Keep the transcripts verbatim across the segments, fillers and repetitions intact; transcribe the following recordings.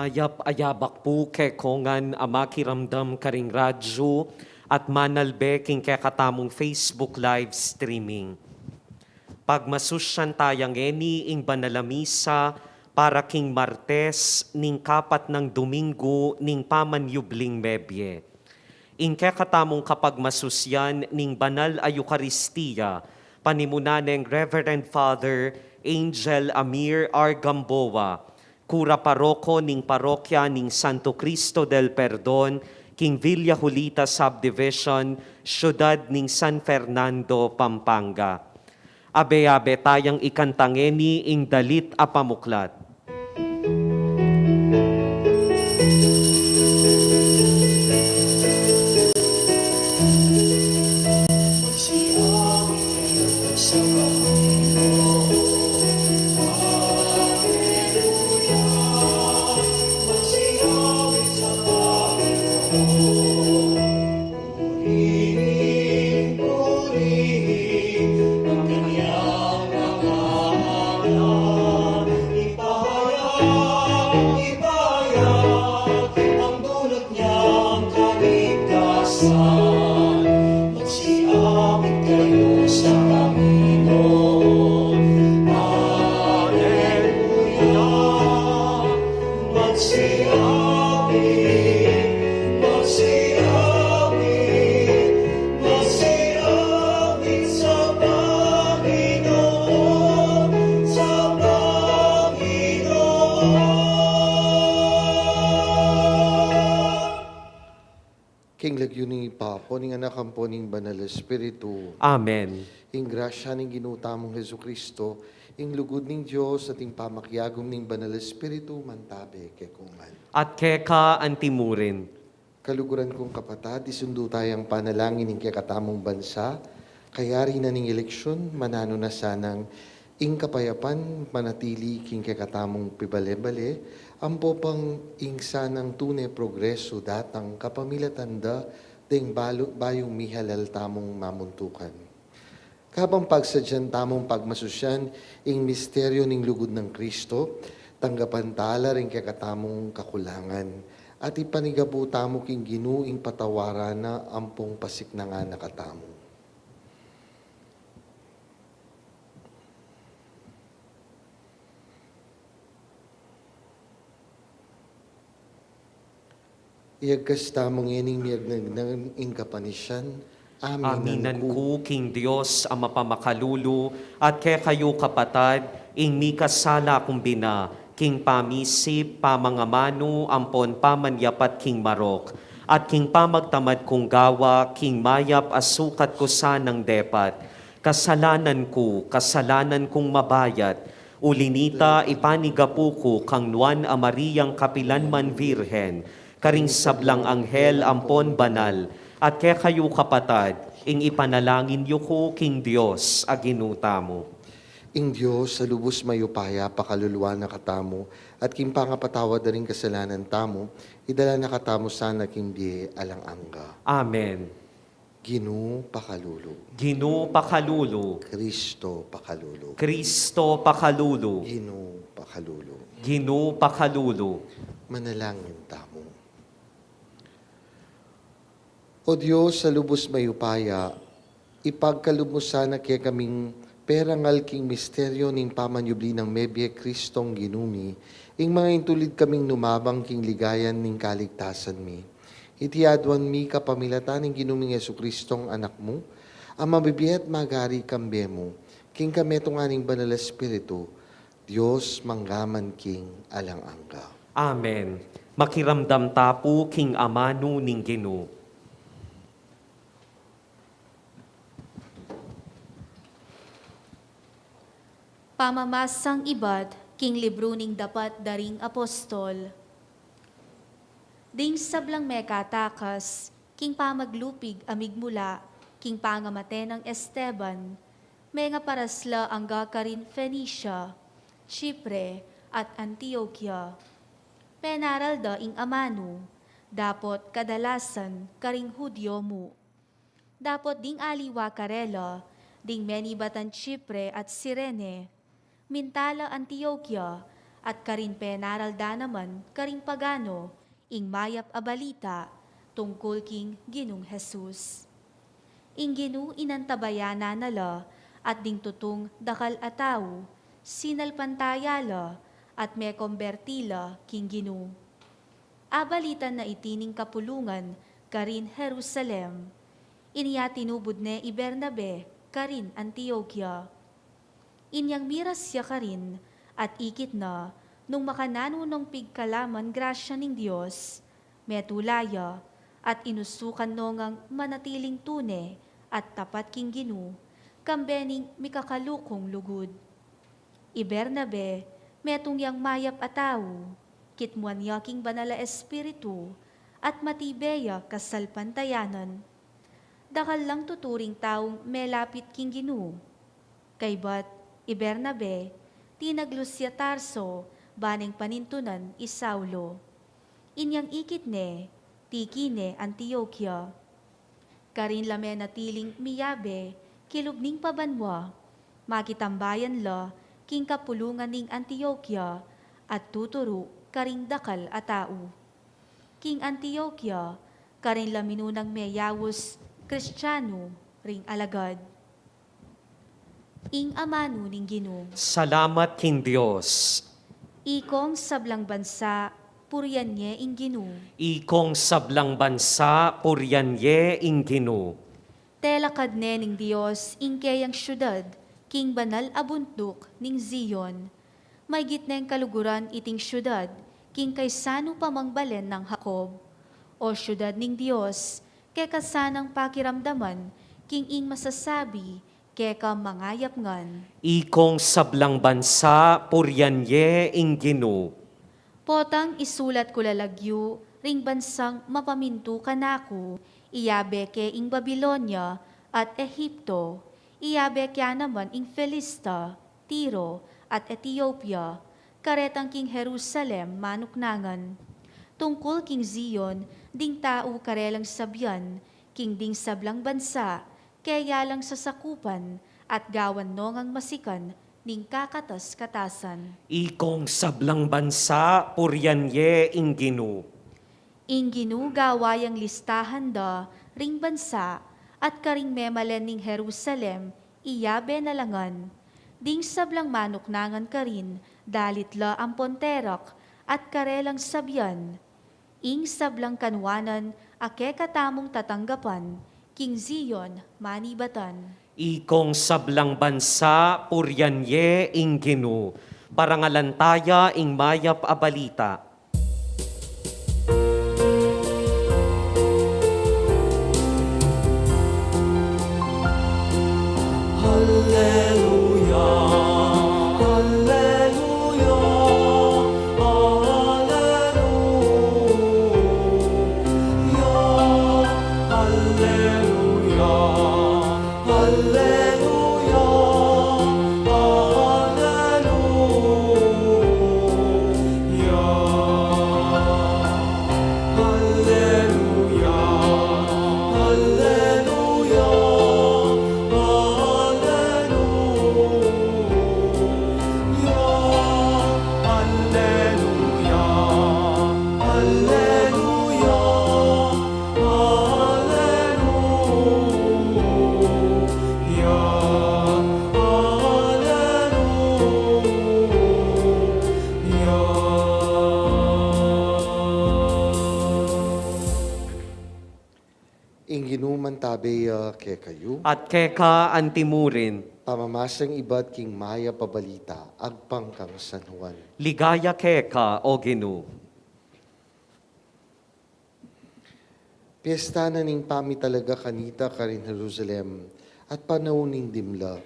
Mayap a yabak pu kekongan a makiramdam karing radyu at manalbe king kekatamung Facebook live streaming. Pagmasusyan taya ngeni ing banal a misa para king Martes ning kapat nang Domingo ning pamanyubling mebie. Ing kekatamung kapagmasusyan ning banal a Eukaristia, panimunan neng Reverend Father Angel Amir R. Gamboa, kura paroko ning parokya ning Santo Cristo del Perdon, king Villa Julita Subdivision, siyudad ning San Fernando, Pampanga. Abe-abe tayang ikanta ngeni ing dalit a pamuklat. King lagyu ning Ibpa, ampon ning Anak, ampon ning Banal Espiritu. Amen. Ing grasya ning Ginu tamung Jesucristo, ing lugud ning Dios, at ing pamakiagum ning Banal Espiritu, mantabe kekongan. At keka antimurin. Kaluguran kung kapatad, isundu tayang panalangin ing kekatamung bansa, kayari na ning eleksyun, mananu na sanang ing kapayapan manatili king kekatamung pibale-bale, ampo pang ing sanang tune progresu datang kapamilatan da deng balu-, bayung mihalal tamung mamuntukan. Kabang pagsadyan tamung pagmasusyan ing misteryu ning lugud nang Kristo, tanggapan tala ring kekatamung kakulangan, at ipanigapu tamu king Ginu ing patawaran na ampong pasiknangan na katamu. Iyagkas tamu ngening miyagnagnan ing kapanisyan. Aminan ku king Dios a mapamakalulu, at kekayu kapatad, ing mikasala kung bina, king pamisip, pamangamanu, ampon pamanyapat king marok, at king pamagtamad kung gawa, king mayap a sukat ku sanang depat. Kasalanan ku, kasalanan kung mabayat, uli nita ipanigapu ku kang Nuan a Mariang kapilan man Virgen, karing sablang anghel ampon banal, at kekayu kapatad, ing ipanalangin yu ku king Dios a Ginu tamu. Ing Dios a lubus mayupaya pakaluluan na katamu, at king pangapatawad da ring kasalanan tamu, idala na katamu sana king bie alang angga. Amen. Ginu, pakalulu. Ginu, pakalulu. Kristo, pakalulu. Kristo, pakalulu. Ginu, pakalulu. Ginu, pakalulu. Manalangin tamu. O Dios a lubus mayupaya, ipagkalub mu sana kekaming perangal king misteryu ning pamanyubli nang mebie Kristong Ginu mi, ing mangaintulid kaming numabang king ligayan ning kaligtasan mi. Iti aduan mi kapamilatan ning Ginu ming Jesukristong Anak mu, a mabibie at magari kambe mu, king kametungan ning Banal Espiritu, Dios mangga man king alang angga. Amen. Makiramdam ta pu king amanu ning Ginu. Pamamasang ibat king libru ning Dapat da ring Apostol. Ding sablang mekatakas king pamaglupig a migmula king pangamate nang Esteban, mengaparas la angga karin Fenicia, Chipre, at Antioquia. Penaral da ing amanu, dapot kadalasan karing Judio mu. Dapot ding aliwa karela, ding menibatan Chipre at Cirene, minta la Antioquia, At karin penaral da naman karing pagano ing mayap a balita tungkul king Ginung Jesus. Ing Ginu inantabayanan na la, at ding tutung dakal a tau sinalpantaya la at mekomberti la king Ginu. Abalitan na iti ning kapulungan karin Jerusalem. Inya tinubud ne i Bernabe karin Antioquia. Inyang miras ya karin, at ikit na, nung makananu nong pigkalaman grasya ning Dios, metula ya, at inusukan no ngang manatiling tune at tapat king Ginu, kambe ning mikakalukung lugud. I Bernabe, metung yang mayap a tau, kitmuan ya king Banal a Espiritu, at matibe ya kasalpantayanan. Dakal lang tuturing taung melapit king Ginu. Kaybat, i Bernabe, tinaglus ya Tarso, baneng panintunan i Saulo. Inyang ikit ne, tiki ne Antioquia. Karin la menatiling miyabe kilub ning pabanua, makitambayan la king kapulungan ning Antioquia, at tuturu karing dakal a tau. King Antioquia, karin la minunang meyaus Kristianu ring alagad. Ing amanu ning Ginu. Salamat king Dios. Ikong sablang bansa, purian ye ing Ginu. Ikong sablang bansa, purian ye ing Ginu. Telakad ne ning Dios ing keyang siudad king banal a bunduk ning Zion. Maygit neng kaluguran iting siudad king kaysanu pa mang balen nang Jacob. O siudad ning Dios, keka sanang pakiramdaman king ing masasabi keka mangayap ngan. Ikong sablang bansa, purian ye ing Ginu. Potang isulat ku la lagyu ring bansang mapamintu kanaku, iyabe ke ing Babilonia at Egipto, iyabe ke naman ing Filista, Tiro, at Etiopia, karetang king Jerusalem manuknangan. Tungkul king Zion, ding tau karelang sabian, king ding sablang bansa, keya lang sasakupan, at gawan no ngang masikan ning kakatas-katasan. Ikong sablang bansa, purian ye ing Ginu. Ing Ginu gawa yang listahan da ring bansa, at karing memalen ning Jerusalem, iyabe na la ngan. Ding sablang manuknangan karin, dalit la ampon terak, at karelang sabian, ing sablang kanwanan a kekatamung tatanggapan, king Zion manibatan. Ikong sablang bansa, purian ye ing Ginu. Parangalan taya ing mayap a balita. Alleluia, alleluia, alleluia, alleluia, alleluia, alleluia. Alleluia, alleluia, alleluia, alleluia, alleluia, alleluia. Ing Ginu mantabe ya kekayu. At keka antimurin. Pamamasang ibat king mayap a balita agpang kang San Juan. Ligaya keka, O Ginu. Piesta na ning pamitalaga kanita karin Jerusalem, at panaun ning dimla.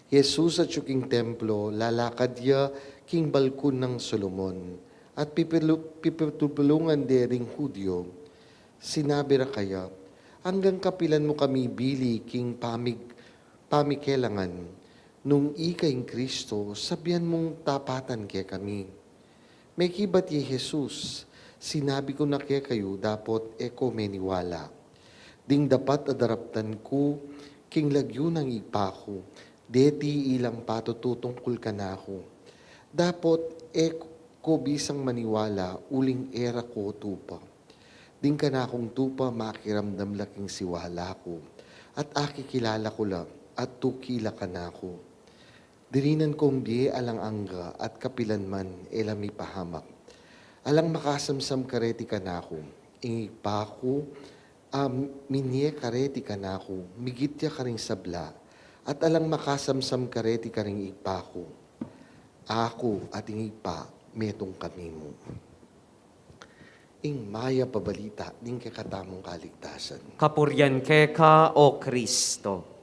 Jesus atyu king templo, lalakad ya king balkun nang Solomon, at pipilu-, pipitubulungan de ring Judio. Sinabi ra kaya, "Anggang kapilan mu kami bili king pamig-, pamikelangan? Nung ika ing Kristo, sabian mung tapatan kekami." Mekibat i Jesus, "Sinabi ku na kekayu, dapot e ko meniwala. Ding dapat a daraptan ku king lagyu nang Ibpa ku, deti ilang patututungkul kanaku. Dapot e, ko bisang maniwala uling e ra ko tupa. Ding kanakung tupa makiramdam la king siwala ku, at akikilala ku la, at tuki la kanaku. Dirinan kong bie alang angga at kapilan man e la mipahamak. Alang makasamsam kareti kanaku, ing Ibpa ku, a minie kareti kanaku, migit ya karing sabla, at alang makasamsam kareti karing Ibpa ku. Aku at ing Ibpa, metung kami mu. Ing mayap a balita ning kekatamung kaligtasan. Kapurian keka, O Kristo.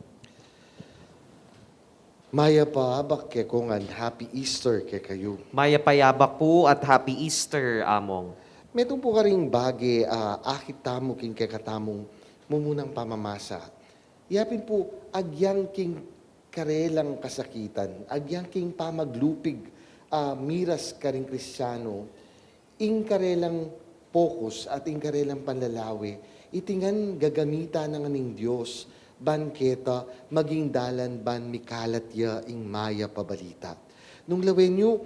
Mayap a abak kekongan, Happy Easter kekayu. Mayap a abak pu at Happy Easter, Among. Metung pu karing bage, ah, akit tamu king kekatamung mumunang pamamasa. Yapin pu, agyang king karelang kasakitan, agyang king pamaglupig, ah, miras karing Kristiano, ing karelang pokus at ing karelang panlalawe, iti ngan gagamitan na ngan ning Dios ban keta maging dalan ban mikalat ya ing mayap a balita. Nung lawen yu,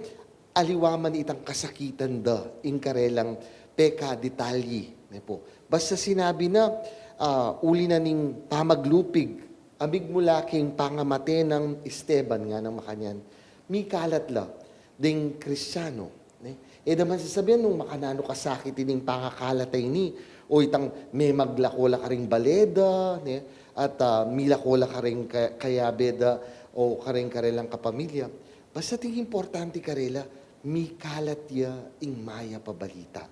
aliwa man itang kasakitan da ing karelang pekadetalye, ne pu. Basta sinabi na, ah, uli na ning pamaglupig, a migmula king pangamate nang Esteban, nganang makanyan, mikalat la ding Kristiano, ne? E da man sasabian nung makananu kasakit ining pangakalat a ini, o itang memagla ko la karing bale da, ne? At, ah, milako la karing ka-, kayabe da, o karing karelang kapamilya. Basta ing importante karela, mikalat ya ing mayap a balita.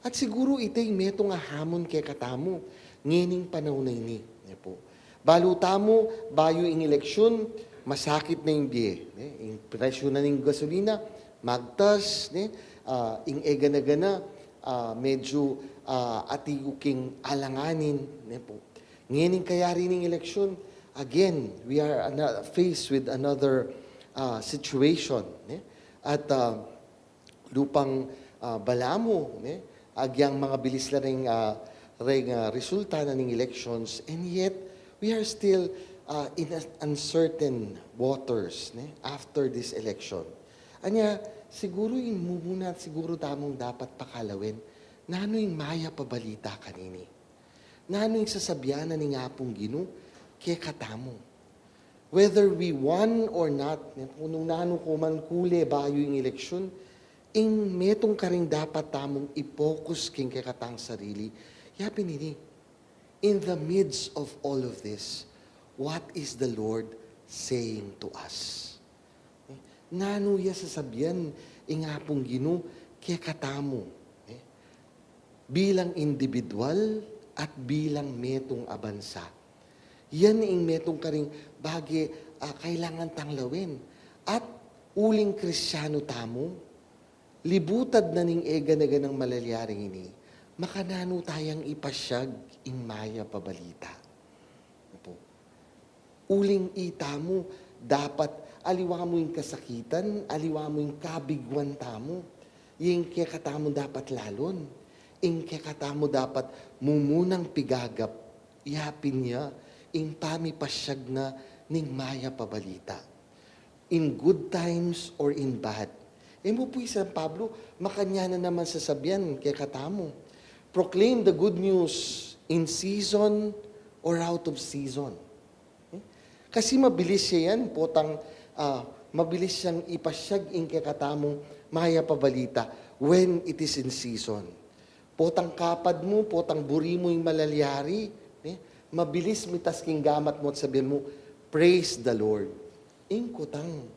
At siguru ita ing metung a hamon kekatamu ngening panaun a ini, ne pu. Balu tamu, bayu ing eleksyun, masakit na ing bie, ne? Ing presyu na ning gasolina, magtas, ne? Ah, ing egana-gana, ah, medyu, ah, atigu king alanganin, ne pu. Ngening kayari ning eleksyun, again, we are ano-, faced with another, ah, situation, ne? At, ah, lupang, ah, balamu, ne? Agyang mangabilis la ring, ah, ring, ah, resulta na ning elections, and yet we are still, ah, in a-, uncertain waters, ne? After this election. Anya, siguru ing mumuna siguru tamung dapat pakalawen, nanu ing mayap a balita kanini? Nanu ing sasabian na ning Apung Ginu kekatamu? Whether we won or not, ne, kung nung nanu ko man kule bayu ing eleksyon, ing metung karing dapat tamung i-focus king kekatang sarili, yapin ini, in the midst of all of this, what is the Lord saying to us? Nanu ya sasabian ing Apung Ginu kekatamu, eh, bilang individual at bilang metung a bansa? Yan ing metung karing bage, ah, kailangan tang lawen. At uling Kristiano tamu, libutad na ning egana-ganang malalyari ini, makananu tayang ipasyag ing mayap a balita? Apo. Uling itamu, dapat aliwa mu ing kasakitan, aliwa mu ing kabiguan tamu, ing kekatamu dapat lalun, ing kekatamu dapat mumunang pigagap, yapin ya ing pamipasyag na ning mayap a balita. In good times or in bad. E mu pu i San Pablo, makanyan na naman sasabian kekatamu, proclaim the good news in season or out of season. Eh? Kasi mabilis ya yan, potang, ah, mabilis yang ipasyag ing kekatamung mayap a balita when it is in season. Potang kapad mu, potang buri mu ing malalyari, eh? Mabilis mitas king gamat mu at sabian mu, "Praise the Lord." Ing kutang,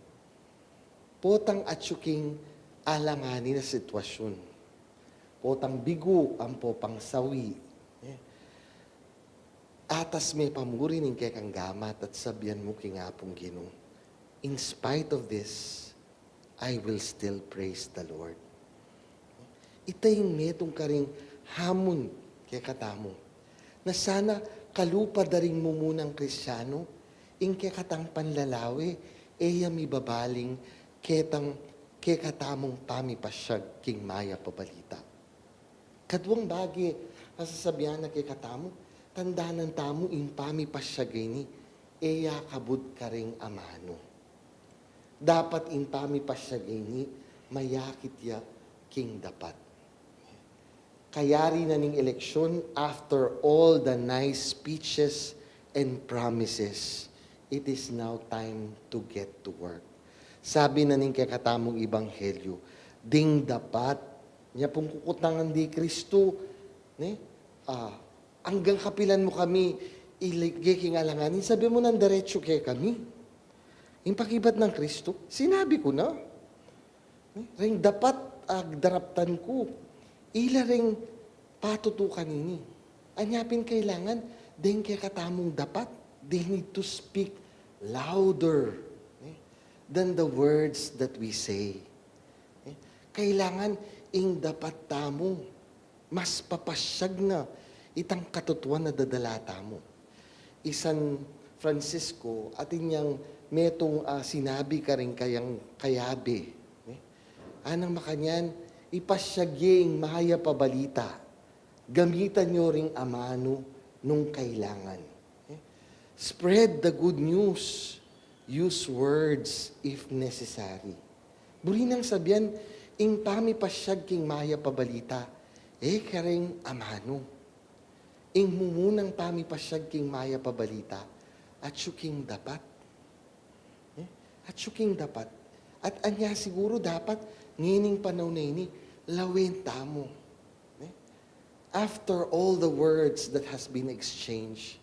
potang atyu king alanganin a sitwasyun. Potang bigu ampo pangsawi, eh? Atas me pamuri ning kekang gamat at sabian mu king Apung Ginu, "In spite of this, I will still praise the Lord." Ita ing metung karing hamun kekatamu, na sana kalupa da ring mumunang Kristiano, ing kekatang panlalawe, e ya mibabaling ketang kekatamung pamipasyag king mayap a balita. Kaduang bage a sasabian na kekatamu, tandanan tamu ing pamipasyag a ini, e ya kabud karing amanu. Dapat ing pamipasyag a ini, mayakit ya king dapat. Kayari na ning eleksyon, after all the nice speeches and promises, it is now time to get to work. Sabi na ning kekatamung ebanghelyo, ding dapat, nya pung kukutnangan di Kristu, ne? Ah, anggang kapilan mu kami ilige king alanganin, sabi mu nang diretsu kekami. Ing pakibat nang Kristu, sinabi ku na. Ring dapat agdaraptan ku, ila ring patutukan ini. Anya pin kailangan, deng kekatamung dapat, they need to speak louder, eh, than the words that we say. Eh, kailangan ing dapat tamu, mas papasyag na itang katutuan a dadala tamu. I San Francisco, atin yang metung, ah, sinabi karing kayang kayabe, eh. Anang makanyan, ipasyag ye ing mayap a balita. Gamitan yo ring amanu nung kailangan. Eh, spread the good news. Use words if necessary. Buri nang sabian, ing pamipasyag king mayap a balita, e karing amanu. Ing mumunang pamipasyag king mayap a balita, atsu king dapat. Eh, atsu king dapat. At anya siguru dapat, ngening panaun na ini, lawen tamu. Eh, after all the words that has been exchanged,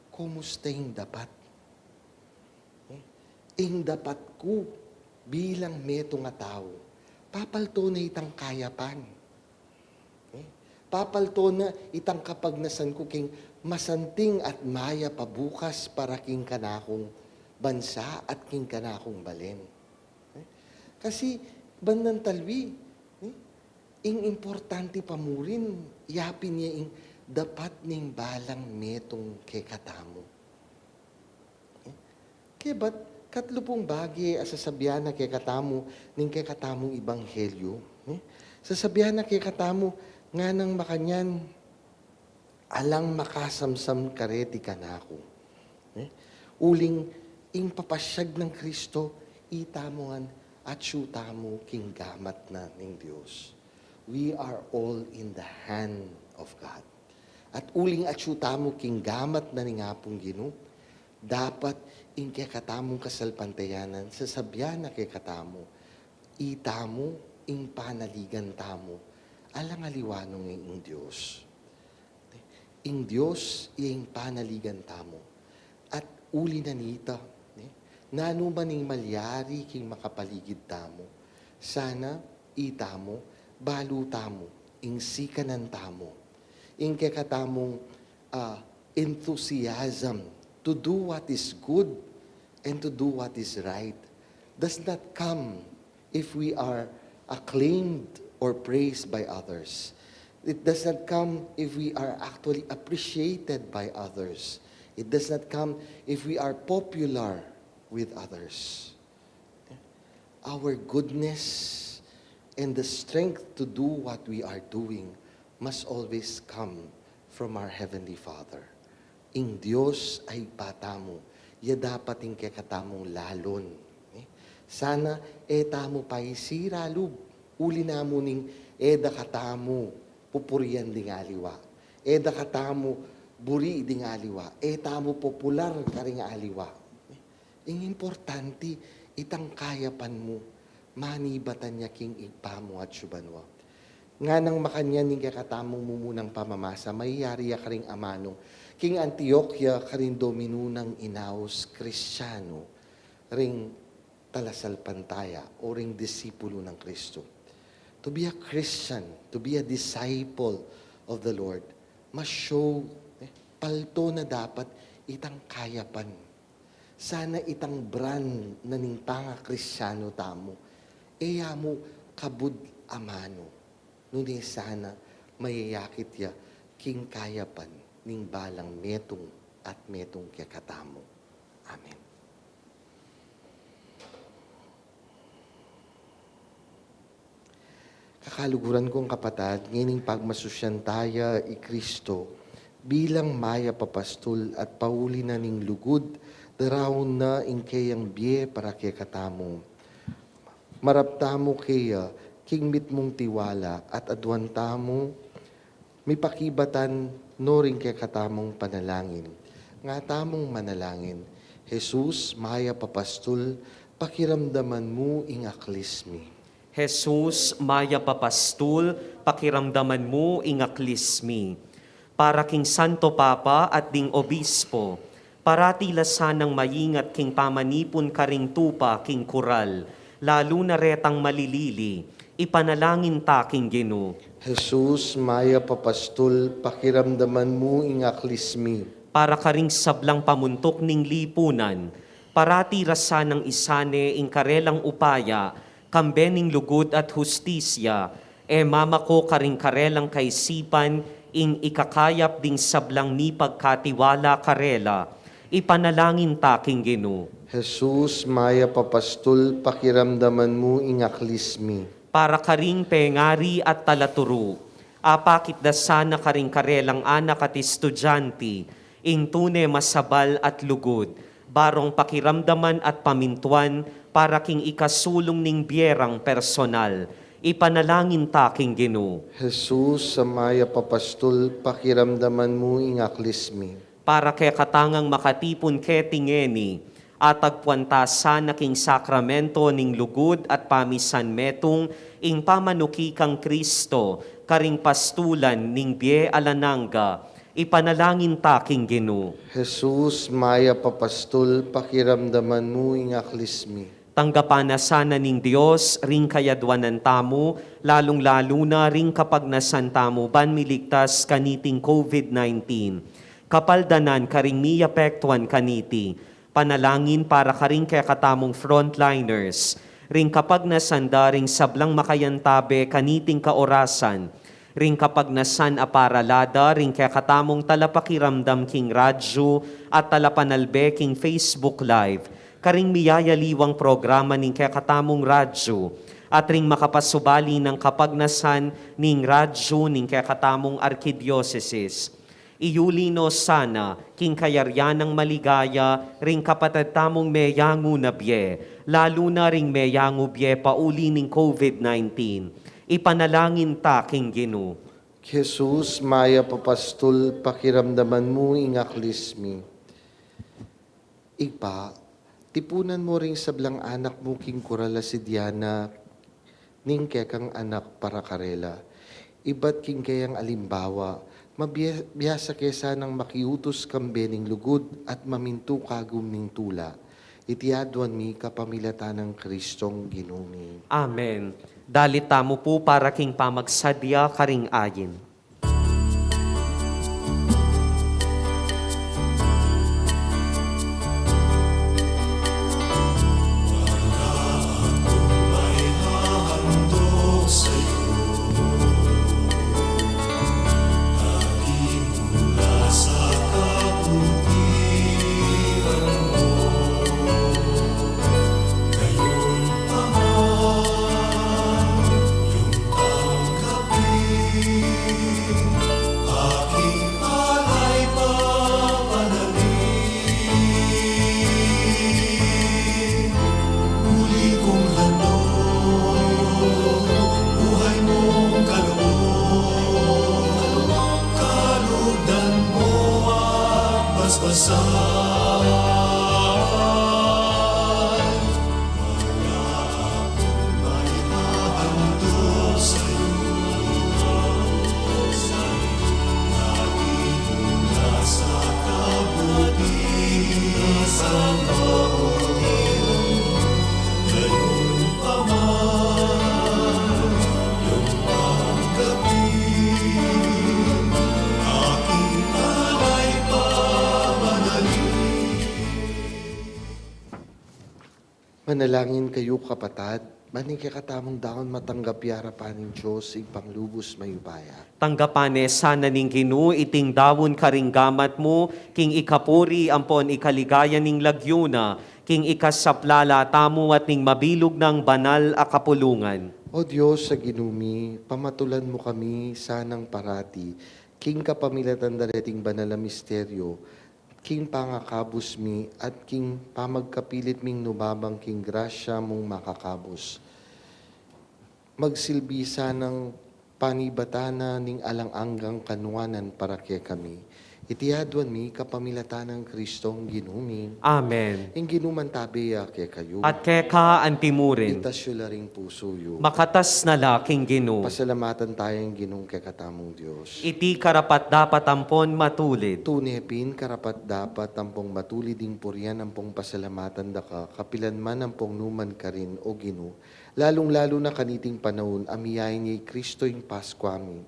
kumusta ing dapat? Eh, ing dapat ku bilang metung a tau, papalto na itang kayapan. Eh, papalto na itang kapagnasan ku king masanting at mayap a bukas para king kanakung bansa at king kanakung balen. Eh, kasi bandang talwi, eh, ing importante pa murin, yapin ya ing dapat ning balang metung kekatamu. Kebat, katlu pung bage a sasabian na kekatamu ning kekatamung ebanghelyo, eh? Sasabian na kekatamu, nganang makanyan, alang makasamsam kareti kanaku. Eh? Uling ing papasyag nang Kristo, itamu ngan atsu tamu king gamat na ning Dios. We are all in the hand of God. At uling atsu tamu king gamat na ning Apung Ginu, dapat ing kekatamung kasalpantayanan, sasabian na kekatamu, itamu ing panaligan tamu, alang aliwa nung ing Dios. Ing Dios iya ing panaligan tamu. At uli na nita, ne, nanu man ing malyari king makapaligid tamu, sana itamu, balu tamu, ing sikanan tamu, ing kekatamung, ah, enthusiasm to do what is good and to do what is right does not come if we are acclaimed or praised by others. It does not come if we are actually appreciated by others. It does not come if we are popular with others. Our goodness and the strength to do what we are doing must always come from our Heavenly Father. Ing Dios a Ibpa tamu, ya dapat ing kekatamung lalon. Eh? Sana e tamu paisira lub, uli na mu ning e da katamu pupurian ding aliwa, e da katamu buri ding aliwa, e tamu popular karing aliwa. Ing importante, itang kayapan mu, manibatan ya king Ibpa mu atsu banua. Nganang makanyan ing kekatamung mumunang pamamasa, mayari ya karing amanu king Antioquia karing dominu nang inaus Kristianu ring talasalpantaya o ring disipulu nang Kristu. To be a Christian, to be a disciple of the Lord, must show, eh, palto na dapat itang kayapan. Sana itang brand na ning pangakristianu tamu, e ya mu kabud amanu, nune sana mayayakit ya king kayapan ning balang metung at metung kekatamu. Amen. Kakaluguran kung kapatad, ngening pagmasusyan taya i Kristo bilang mayap a pastul at pauli na ning lugud, daraun na ing keyang bie para kekatamu. Marap tamu keya king mitmung tiwala at aduan tamu mipakibatan no ring kekatamung panalangin. Nga tamung manalangin. Jesus, mayap a pastul, pakiramdaman mu ing aklis mi. Jesus, mayap a pastul, pakiramdaman mu ing aklis mi. Para king Santo Papa at ding Obispo, parati la sanang maingat king pamanipun karing tupa king kural, lalu na retang malilili, ipanalangin ta king Ginu. Jesus, mayap a pastul, pakiramdaman mu ing aklis mi. Para karing sablang pamuntuk ning lipunan, parati ra sanang isane ing karelang upaya, kambe ning lugud at hustisya, e mamako karing karelang kaisipan ing ikakayap ding sablang mipagkatiwala karela, ipanalangin ta king Ginu. Jesus, mayap a pastul, pakiramdaman mu ing aklis mi. Para karing pengari at talaturu, apakit da sana karing karelang anak at estudyante, ing tune masabal at lugud, barong pakiramdaman at pamintuan para king ikasulung ning bie rang personal. Ipanalangin ta king Ginu. Jesus, a mayap a pastul, pakiramdaman mu ing aklis mi. Para kekatang makatipun keti ngeni, atagpuan ta sana king sakramento ning lugud at pamisan metung ing pamanuki kang Kristo, karing pastulan ning bie alang angga, ipanalangin ta king Ginu. Jesus, mayap a pastul, pakiramdaman mu ing aklis mi. Tanggapan na sana ning Dios ring kayaduanan tamu, lalung-lalu na ring kapagnasan tamu ban miligtas kaniting COVID nineteen. Kapaldanan karing miapektuan kaniti, panalangin para karing kekatamung frontliners, ring kapagnasan da ring sablang makayantabe kaniting kaorasan, ring kapagnasan a paralada ring kekatamung talapakiramdam king radyu at talapanalbe king Facebook Live, karing miyayaliwang programa ning kekatamung radyu, at ring makapasubali nang kapagnasan ning radyu ning kekatamung arkidiosesis. Iyuli no sana king kayarian nang maligaya ring kapatad tamung meyangu na bie, lalu na ring meyangu bie pauli ning COVID nineteen. Ipanalangin ta king Ginu. Jesus, mayap a pastul, pakiramdaman mu ing aklis mi. Ibpa, tipunan mu ring sablang anak mu king kural a si Diana, ning kekang anak para karela. Ibat king keyang alimbawa, mabie-, biasa ke sanang makiutus kambe ning lugud at mamintu kagum ning tula. Iti aduan mi kapamilatan nang Kristong Ginu mi. Amen. Dalit tamu pu para king pamagsadya karing ayin. Manalangin kayu, kapatad, ban ing kekatamung daun matanggap ya king arapan ning Dios, Ibpang lubus mayupaya. Tanggapan ne sana ning Ginu iting daun karing gamat mu, king ikapuri ampon ikaligaya ning lagyu na, king ikasaplala tamu at ning mabilug nang banal a kapulungan. O Dios a Ginu mi, pamatulan mu kami sanang parati, king kapamilatan da reting banal a misteryo, king pangakabus mi at king pamagkapilit ming numabang king grasya mung makakabus. Magsilbi sanang panibatan na ning alang anggang kanuanan para kekami. Iti aduan mi kapamilatan nang Kristong Ginu mi. Amen. Ing Ginu mantabe ya kekayu. At keka antimurin. Itas yu la ring pusu yu. Makatas na la king Ginu. Pasalamatan taya ing Ginung kekatamung Dios. Iti karapat-dapat ampon matulid. Tune pin karapat-dapat ampong matulid ing purian ampong pasalamatan da ka, kapilan man ampong numan karin, O Ginu, lalung-lalu na kaniting panaun a miyain ya i Kristo ing Paskua mi.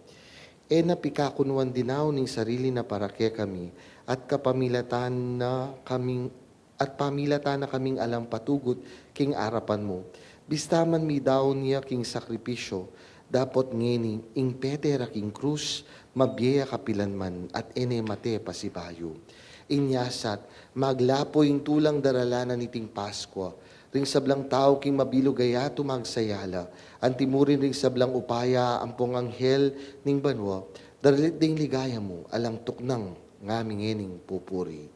E na pikakunuan dinaun ing sarili na para kekami, at kapamilatan na kaming, at pamilatan na kaming alang patugut king arapan mu. Bista man midaun ya king sakripisyu, dapot ngeni ing pete ra king krus, mabie ya kapilan man, at e ne mate pasibayu. Inya sat, maglapu ing tulang daralanan niting Paskua, ring sablang tau king mabilug a yatu magsaya la, antimurin ring sablang upaya ampong anghel ning banua, daralit ding ligaya mu, alang tuknang ngami ngening pupuri.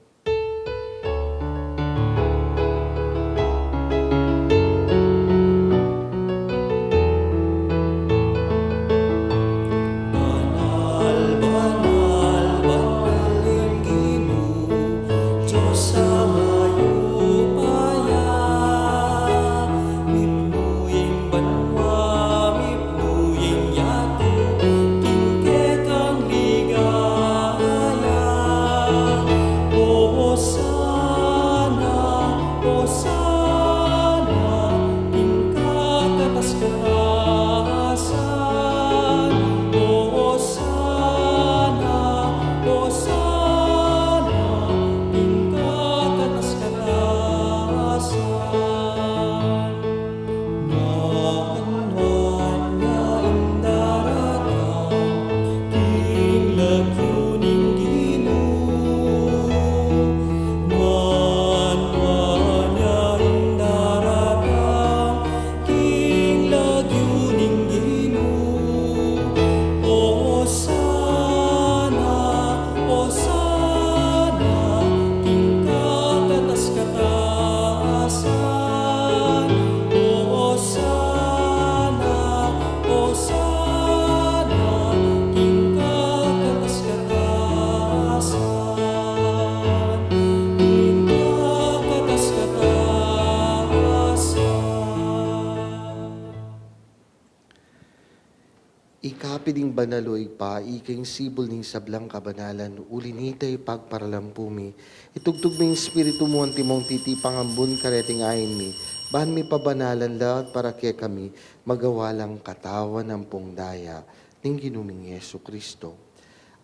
Banal, banal, banal ing Ginu, Dios a mayupaya. Mipnu ing banua, mipnu ing yatu, king kekang ligaya. Osana, Osana, king kakatas-katasan. Osana, Osana, king kakatas-katasan. Nuan, nuan ya ing daratang king lagyu ning Ginu. Nuan, nuan ya ing daratang king lagyu ning Ginu. Osana, Osana, king kakatas-katasan. Osana, Osana, king kakatas-katasan. King kakatas-katasan. Ikapid ing banal, O Ibpa, ika ing sibul ning sablang kabanalan, uli nita ipagparalampu mi. Itugtug me ing Espiritu mu antimong titipang ambun kareting ain mi, ban mipabanalan la at para kekami, magawa lang katawan ampong daya ning Ginu ming Jesucristo.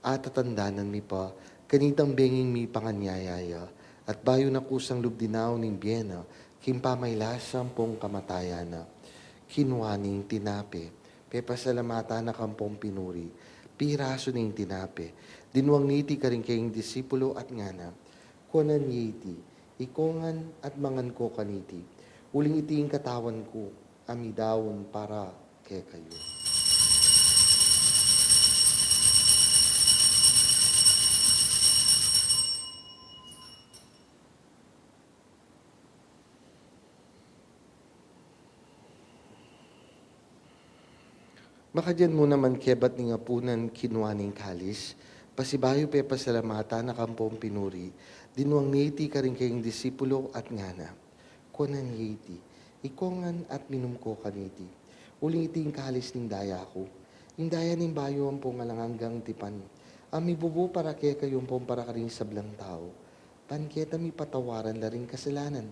Atatandanan mi pa, kanitang benging mipanganyaya ya, at bayu na kusang lub dinaun ing bie na, king pamailasa ampong kamatayan na, kinua ne ing tinape, pepasalamatan na kampong pinuri, pirasu ne ing tinape, dinuang ne iti karing kayang disipulu at ngana, Kuanan ye iti, ikongan at mangan ko kaniti, uling iti ing katawan ku, a midaun para kekayu. Makadyan mu naman kebat ning apunan kinua ne ing kalis, pasibayu pepasalamatan na kampong pinuri, dinuang ne iti karing kayang disipulu at ngana, Kuanan ye iti, ikongan at minum ko kaniti, uling iti ing kalis ning daya ku, ing daya ning bayu ampong alang anggang tipan, a mibubu para kekayu ampong para karing sablang tau, ban keta mipatawaran la ring kasalanan.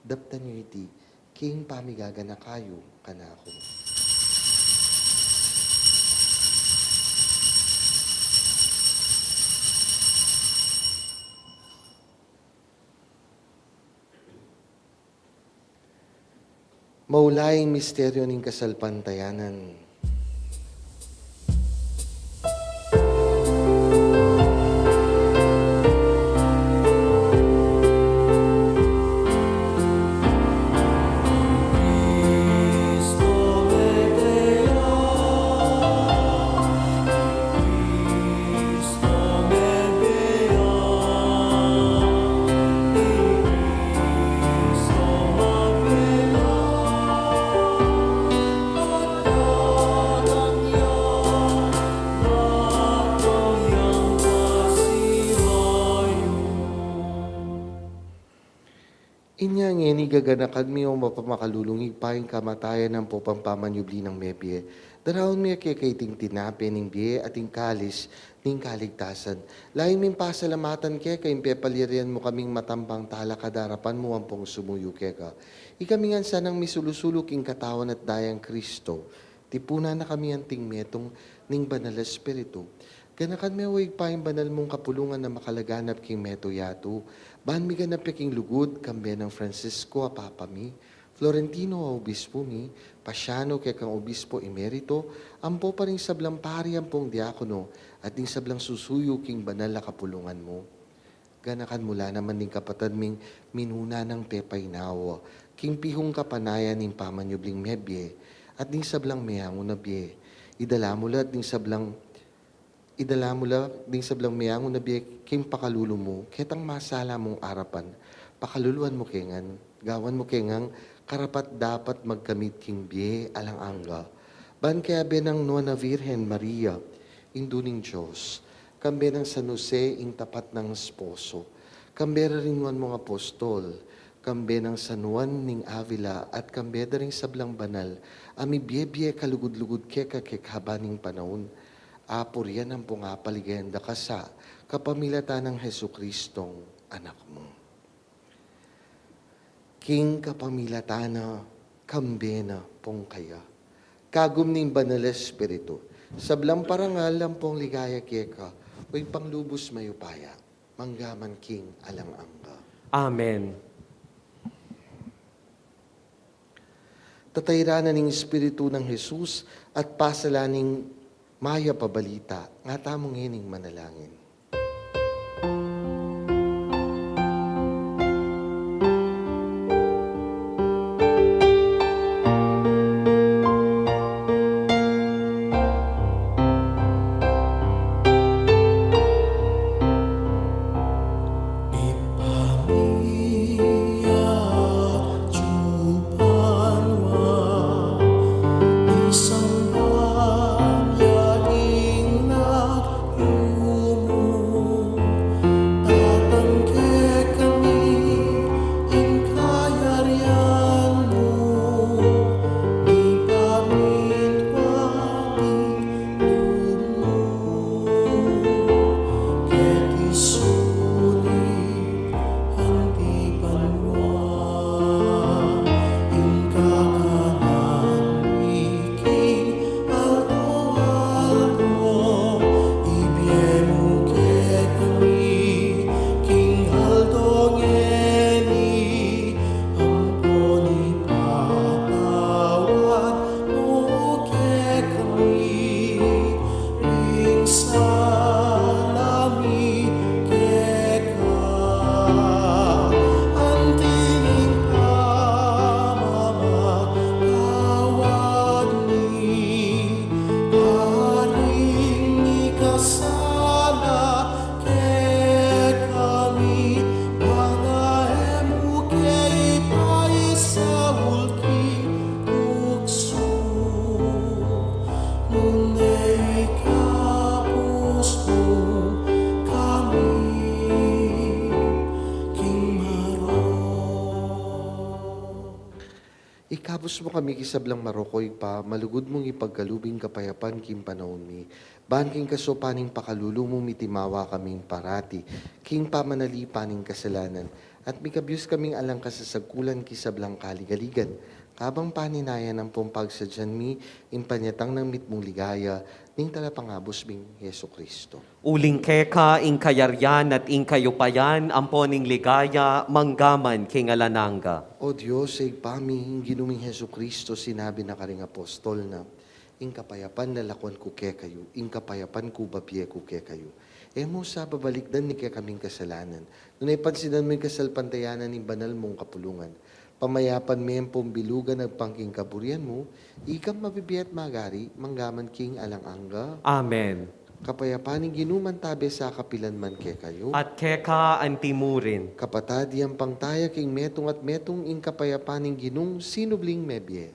Daptan yu iti king pamigaganaka yu kanaku. Maulaing misteryu ning kasalpantayanan. Inya ngeni gaganakan mi o mapamakalulung Ibpa ing kamatayan ampong pamanyubli nang mebie. Daraun mi keka iting tinape ning bie at ing kalis ning kaligtasan. Lalu ming pasalamatan keka ing pepalyarian mu kaming matampang talakad king arapan mu ampong sumuyu keka. Ikami ngan sanang misulu-sulu king katawan at dayang Kristo. Tipunan na kami anting metung ning Banal Espiritu. Ganakan me o Ibpa ing banal mung kapulungan a makalaganap king meto yatu. Ban miganap ya king lugud, kambe nang Francisco a Papa mi, Florentino a Obispo mi, Pasiano kekang Obispo Emerito, ampo pa ring sablang pari ampong diakono, at ding sablang susuyu king banal a kapulungan mu. Ganakan mu la naman ding kapatad ming minuna nang pepainawa king pihung kapanayan ning pamanyubling mebie, at ding sablang meangu na bie. Idala mu la ding sablang, idala mu la ding sablang meangu na bie king pakalulu mu, ketang masala mung arapan. Pakaluluan mu ke ngan, gawan mu ke ngang karapat-dapat magkamit king bie alang angga. Ban kayabe nang Nuan a Virgen Maria, Indu ning Dios, kambe nang San Jose ing tapat nang esposo, kambe da ring nuan mung apostol, kambe nang San Juan ning Avila, at kambe da ring sablang banal a mibie-bie kalugud-lugud keka kekaba ning panaun, apurian ampong apaligayan da ka sa kapamilatan nang Jesucristong Anak mu. King kapamilatan na, kambe na pung kaya, kagum ning Banal Espiritu, sablang parangal ampong ligaya keka, o Ibpang lubus mayupaya, manggaman king alang angga. Amen. Tatayran na ning Espiritu nang Jesus at pasalan ning mayap a balita, nga tamu ngening manalangin. Ampon ipatawad mu kekami ring sala mi keka, anti ning pamamatawad mi karing mikasala kekami, bang e mu ke ipaisaul king tuksu, nune ikabus mu kami king marok. Ikabus mu kami king sablang marok, o Ibpa, malugud mung ipagkalub ing kapayapan king panaun mi. Ban king kasaupan ning pakalulu mu, mitimawa kaming parati king pamanalipan ning kasalanan, at mikabyus kaming alang kasasagkulan king sablang kaligaligan, kabang paninayan ampong pagsadyan mi ing panyatang nang mitmung ligaya ning Talapangabus ming Jesucristo. Uling keka ing kayarian at ing kayupayan ampon ing ligaya manggaman king alang angga. O Dios, Ibpa mi, ing Ginu ming Jesucristo sinabi na karing apostol na, "Ing kapayapan lalakwan ku kekayu, ing kapayapan ku babie ku kekayu." E mu sa babalikdan ing kekaming kasalanan, nune pansinan mu ing kasalpantayanan ning banal mung kapulungan. Pamayapan me ampong bilugan agpang king kaburian mu, ikang mabibie at magari manggaman king alang angga. Amen. Kapayapan ning Ginu mantabe sa kapilan man kekayu. At keka anti murin. Kapatad, yampang taya king metung at metung, ing kapayapan ning Ginung sinubling mebie.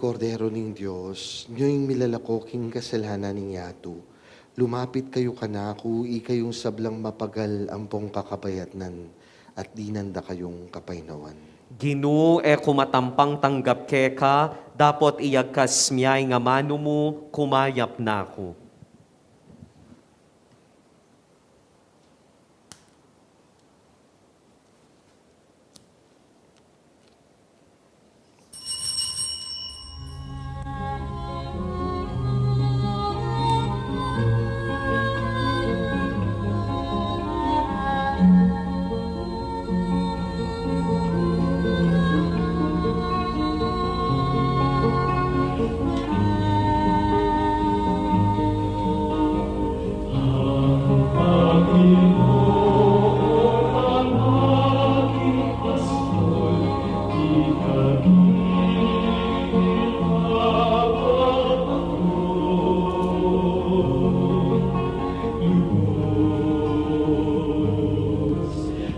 Kordero ning Dios, nyo ing milalako king kasalanan ning yatu. Lumapit kayu kanaku, ikayung sablang mapagal ampong kakabayatnan, at dinan da kayung kapaynawan. Ginu, e ku matampang tanggap keka, dapot iyagkas mu ing amanu mu, kumayap na ku.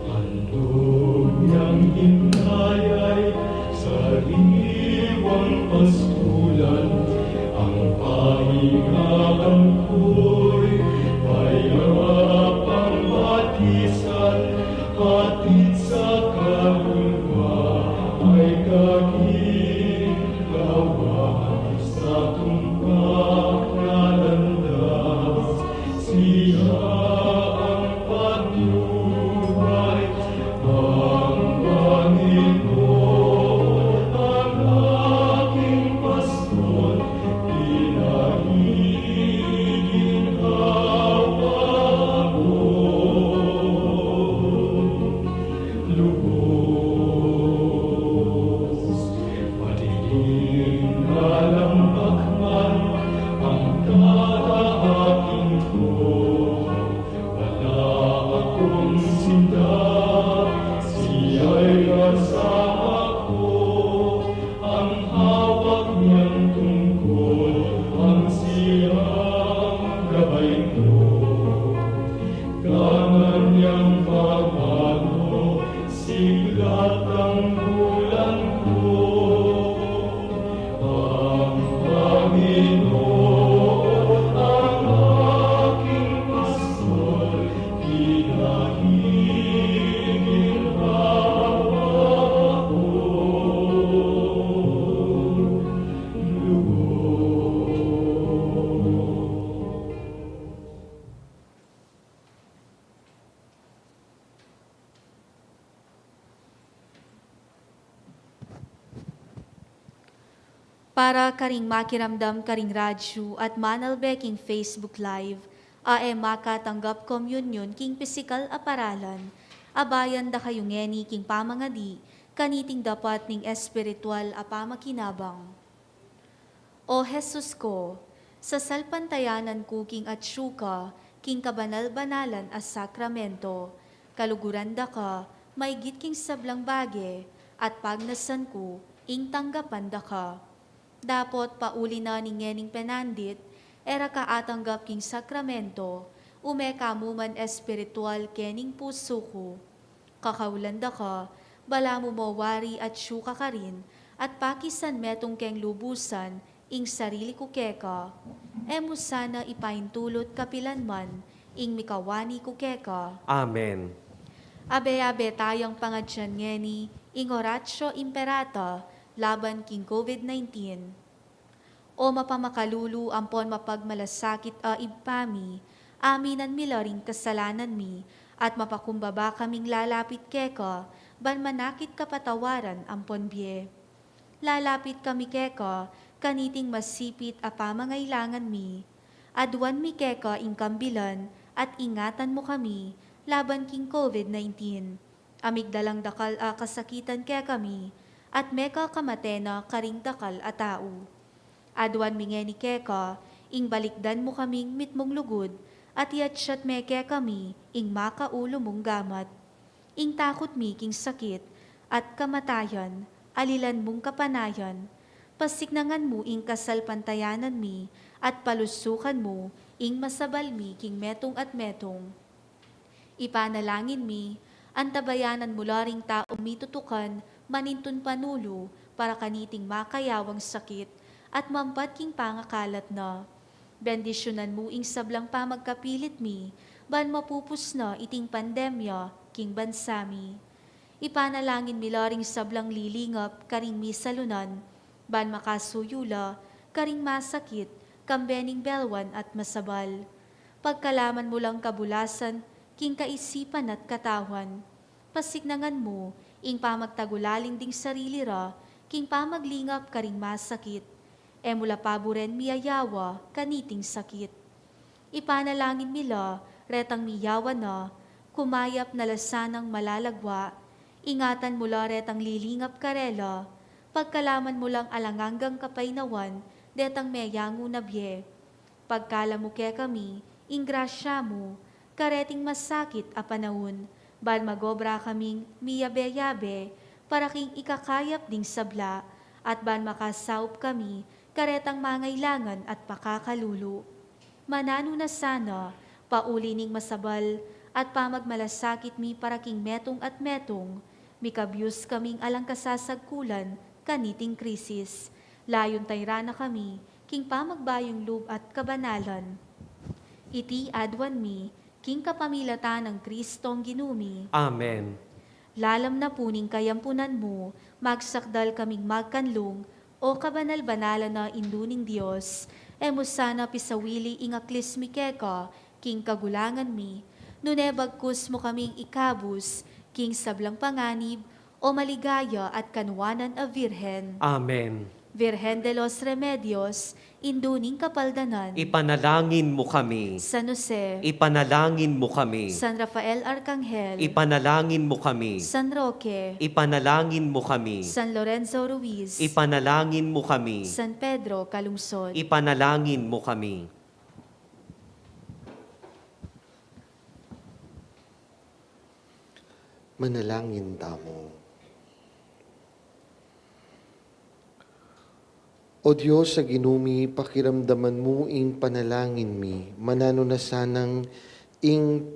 Handog niyang inayay, sariwang pastulan, ang pahingahan ko'y mayarapang batisan, hatid sa kaluluwa ay kaginhawa sa tumpak na landas. Siya ang patunay, ang Panginoon, ang aking pastor, pinaginhawa ko lubos. Madilim na lampak man ang daraanan ko, wala akong sinta, siya'y kasama ko. Ang hawak niyang tungkod, ang siyang gabay ko. Kanyang pamanu, sigla at tanggulan ko. Ang Panginoon, ang aking pastor, pinaginhawa ko lubos. Para karing makiramdam karing radyu at manalbe king Facebook Live, a e makatanggap komunyon king pisikal a paralan, abayan da kayu ngeni king pamangadi kaniting dapat ning espiritual a pamakinabang. O Jesus ko, sasalpantayanan ku king atsu ka king kabanal-banalan a sakramento, kaluguran da ka maygit king sablang bage, at pagnasan ku ing tanggapan da ka. Dapot pauli na ning ngening penandit, e ra ka atanggap king sakramento, ume ka mu man espiritual kening pusu ku. Kakaulan da ka, balamu mo wari atsu ka karin, at pakisan metung keng lubusan ing sarili ku keka. E mu sana ipaintulut kapilan man ing mikawani ku keka. Amen. Abe-abe tayang pangadyan ngeni ing Oratio Imperata laban king COVID nineteen. O mapamakalulu ampon mapagmalasakit a Ibpa mi, aminan mi la ring kasalanan mi, at mapakumbaba kaming lalapit keka, ban manakit kapatawaran ampon bie. Lalapit kami keka kaniting masipit a pamangailangan mi. Aduan mi keka ing kambilan at ingatan mu kami laban king COVID nineteen. A migdalang dakal a kasakitan kekami, at mekakamate na karing dakal a tau. Aduan mi ngeni keka ing balikdan mu kaming mitmung lugud, at iyatsat me kekami ing makaulu mung gamat. Ing takut mi king sakit at kamatayan, alilan mung kapanayan. Pasiknangan mu ing kasalpantayanan mi, at palusukan mu ing masabal mi king metung at metung. Ipanalangin mi, antabayanan mu la ring taung mitutukan manintun panulu, para kaniting makayawang sakit at mampat king pangakalat na. Bendisyunan mu ing sablang pamagkapilit mi, ban mapupus na iting pandemya king bansa mi. Ipanalangin mi la ring sablang lilingap karing misalunan, ban makasuyu la karing masakit, kambe ning belwan at masabal. Pagkalaman mu lang kabulasan king kaisipan at katawan. Pasiknangan mu ing pamagtagulaling ding sarili ra king pamaglingap karing masakit. E mu la paburen miyayawa kaniting sakit. Ipanalangin mi la retang miyawa na, kumayap na la sanang malalagwa. Ingatan mu la retang lilingap karela, pagkalaman mu lang alang anggang kapaynawan detang meyangu na bie. Pagkalub mu kekami ing grasya mu kareting masakit a panaun, ban magobra kaming miyabe-yabe para king ikakayap ding sabla, at ban makasaup kami karetang mangailangan at pakakalulu. Mananu na sana, pauli ning masabal at pamagmalasakit mi para king metung at metung, mikabyus kaming alang kasasagkulan kaniting krisis. Layun tayran na kami king pamagbayung lub at kabanalan. Iti aduan mi king kapamilatan nang Kristong Ginu mi. Amen. Lalam na pu ning kayampunan mu, magsakdal kaming magkanlung, O kabanal-banalan a Indu ning Dios. E mu sana pisawili ing aklis mi keka king kagulangan mi, nune bagkus mu kaming ikabus king sablang panganib, O maligaya at kanwanan a Virgen. Amen. Virgen de los Remedios, Indu ning Kapaldanan. Ipanalangin mu kami. San Jose. Ipanalangin mu kami. San Rafael Arcangel. Ipanalangin mu kami. San Roque. Ipanalangin mu kami. San Lorenzo Ruiz. Ipanalangin mu kami. San Pedro Calungsod. Ipanalangin mu kami. Manalangin tamu. O Dios a Ginu mi, pakiramdaman mu ing panalangin mi, mananu na sanang ing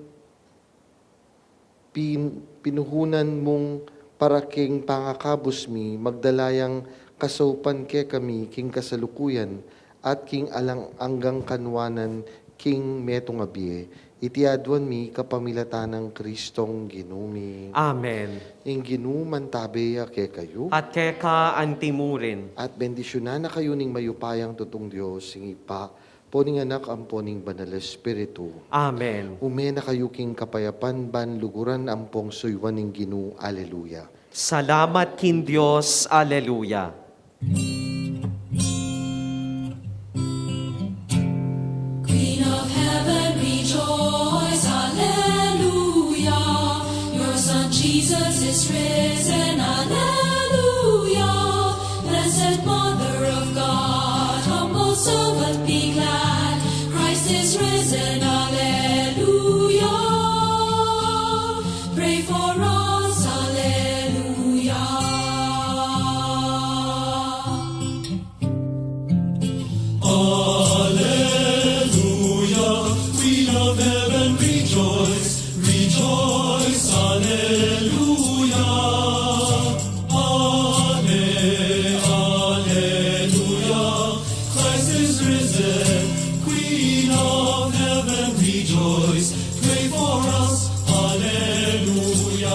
pin-, pinuhunan mung para king pangakabus mi, magdala yang kasaupan kekami king kasalukuyan at king alang anggang kanwanan king metung a bie. Iti aduan mi kapamilatan nang Kristong Ginu mi. Amen. Ing Ginu mantabe ya kekayu. At keka anti mu rin. At bendisyunan na kayu ning mayupayang tutung Dios, ing Ibpa, ampo ning Anak, ampo ning Banal a Espiritu. Amen. Ume na kayu king kapayapan ban luguran ampong suyuan ning Ginu. Aleluya. Salamat king Dios. Aleluya. Queen of heaven, rejoice, alleluia. Your Son Jesus is risen, alleluia. Blessed Mother of God, humble servant, be glad. Christ is risen, alleluia. Pray for us, alleluia. Alleluia, Queen of heaven, rejoice, rejoice, alleluia. Alle-, alleluia, Christ is risen, Queen of heaven, rejoice, pray for us, alleluia.